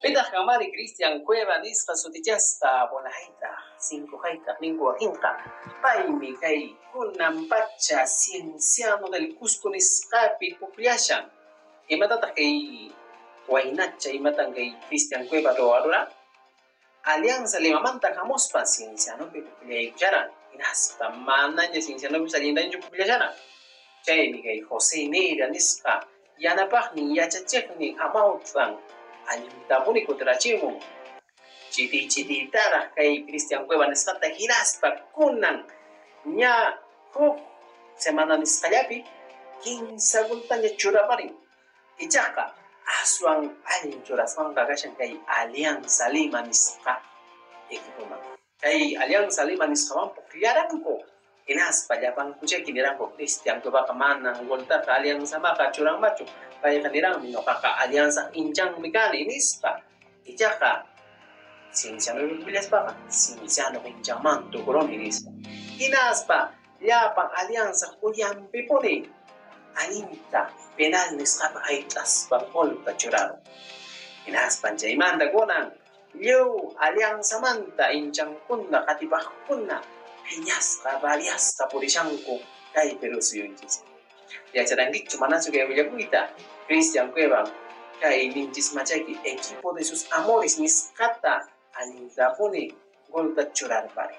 Pitaq kanmari Cristian Cueva nisqa sutichasqa bola hayt'aq, 5 hayt'aq ninku wakinqa. Paymi kay kunan pacha Cienciano del Cusco nisqapi pukllashan. Imatataq kay waynacha, imatan kay Cristian Cueva ruwarura? Alianza Limamanta hamuspa Ciencianopi pukllaykusharan. Hinaspa manaña Ciencianopi allintañachu pukllasharan. Chaymi kay José Neira nisqa yanapaqnin yachachiqnin hamawt'an allintapuni kutirachimun. Chiti chititaraq kay Cristian Cueva nisqata hinaspa kunan ña huk semana nisqallapi 15 goltaña churaparin. Ichaqa aswan allin churasqanqa kashan kay Alianza Lima nisqa equipoman. Kay Alianza Lima nisqawan pukllaranku. Hinaspa llapankuchaki niranku Cristian Cuevaqa manan goltaqa Alianzamaqa churanmachu. Payqa niranmi ñuqaqa Alianza hinchanmi kani nispa. Ichaqa Cienciano pukillaspaqa Cienciano hinchanman tukuruni nispa. Hinaspa llapan Alianza uyanpipuni allinta penal nisqapi hayt'aspa golta churarun. Hinaspan chaymanta kunan lliw Alianzamanta hinchankuna qatipaqkuna phiñasqa rabiasqa purishanku kay Perú suyunchis. Yacharankichu manachu kay willakuyta? Cristian Cueva kay ninchis machaki equipo de sus amores nisqata allintapuni golta churarpari.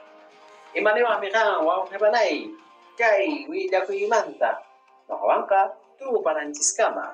Imaniwaqmi qan wawqipanay kay willakuymanta? Ñuqawanqa tupananchiskama.